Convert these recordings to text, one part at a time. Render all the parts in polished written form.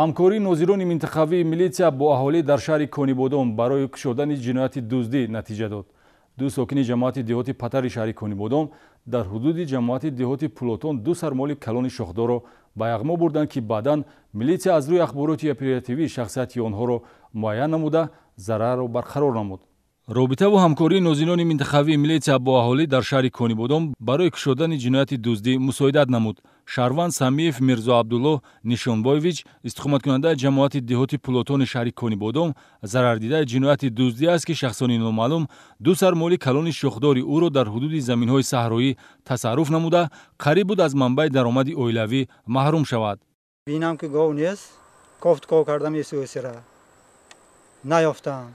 Ҳамкории нозирони минтақавии милитсия бо аҳолӣ дар шаҳри Конибодом барои кушодани ҷинояти дуздӣ натиҷа дод. Ду сокини ҷамоати деҳоти Патари шаҳри Конибодом дар ҳудуди ҷамоати деҳоти Пулотон ду сар моли калони шохдорро ба яғмо бурданд, ки баъдан милитсия аз рӯи ахбороти оперативӣ шахсияти онҳоро муайян намуда, зарарро барқарор намуд. Робитаву ҳамкории нозирони минтақавии милитсия бо аҳолӣ дар шаҳри Конибодом барои кушодани ҷинояти дуздӣ мусоидат намуд. Шаҳрванд Самиев Мирзо Абдуллоҳ Нишонбоевич, истиқоматкунандаи ҷамоати деҳоти Пулотони шаҳри Конибодом, зарардидаи ҷинояти дуздӣ аст, ки шахсони номаълум ду сар моли калони шохдори ӯро дар ҳудуди заминҳои саҳроӣ тасарруф намуда, қариб буд аз манбаи даромади оилавӣ маҳрум шавад. Бинам, ки гов нест, кофтков кардам, исӯсира наёфтам.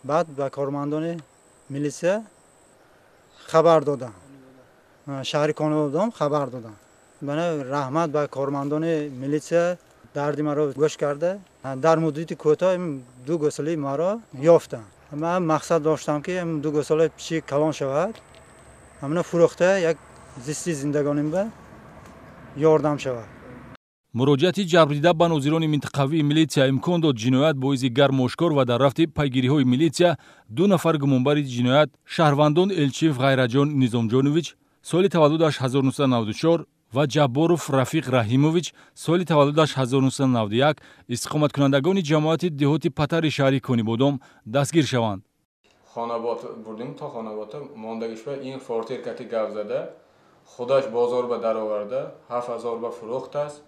Баъд ба кормандони милитсия хабар додам, шаҳри Конибодом хабар додам. Мана, раҳмат ба кормандони милитсия, дарди маро гӯш карда, дар муддати кӯтоҳ ду гӯсолаи маро ёфтам. Ман мақсад доштам, ки ду гӯсола чӣ калон шавад, ҳамина фурӯхта, як зисти зиндагоним ба ёрдам шавад. Муроҷиати ҷабрдида ба нозирони минтақавии милитсия имкон дод ҷиноят боиси гарму ошкор ва дар рафти пайгириҳои милитсия ду нафар гумонбари ҷиноят, шаҳрвандон Элчиев Ғайраҷон Низомҷонович, соли таваллудаш 1994, ва Ҷабборов Рафиқ Раҳимович, соли таваллудаш 1991, истиқоматкунандагони ҷамоати деҳоти Патари шаҳри Конибодом, дастгир шаванд. Хонабод бурдим, то Хонабодта мондагишба ин Фортер кати гап зада, худаш бозор ба дароварда, 7000 ба фурӯхтааст,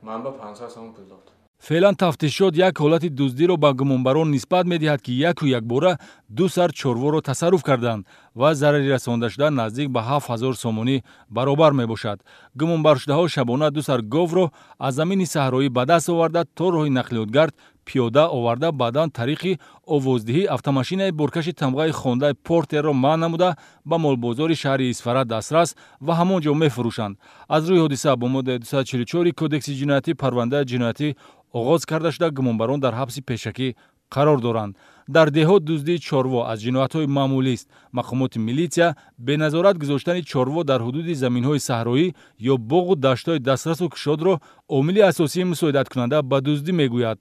ман ба 500 сом пул дод. Феълан тафтишот як ҳолати дуздиро ба гумонбарон нисбат медиҳад, ки яку якбора ду сар чорворо тасарруф карданд ва зарари расондашуда наздик ба 7000 сомонӣ баробар мебошад. Гумонбаршудаҳо шабона ду сар говро аз замини саҳроӣ ба даст оварда, то роҳи нақлиётгард пиёда оварда, баъдан тариқи овоздиҳӣ автомошинаи боркаши тамғаи Хондай Портерро манъ намуда, ба молбозори шаҳри Исфара дастрас ва ҳамон ҷо мефурӯшанд. Аз рӯи ҳодиса бо моддаи 244 Кодекси ҷиноятӣ парвандаи ҷиноятӣ оғоз карда шуда, гумонбарон дар ҳабси пешакӣ қарор доранд. Дар деҳот дуздии чорво аз ҷиноятҳои маъмулист. Мақомоти милитсия беназорат гузоштани чорво дар ҳудуди заминҳои саҳроӣ ё боғу даштҳои дастрасу кушодро омили асосии мусоидаткунанда ба дуздӣ мегӯяд.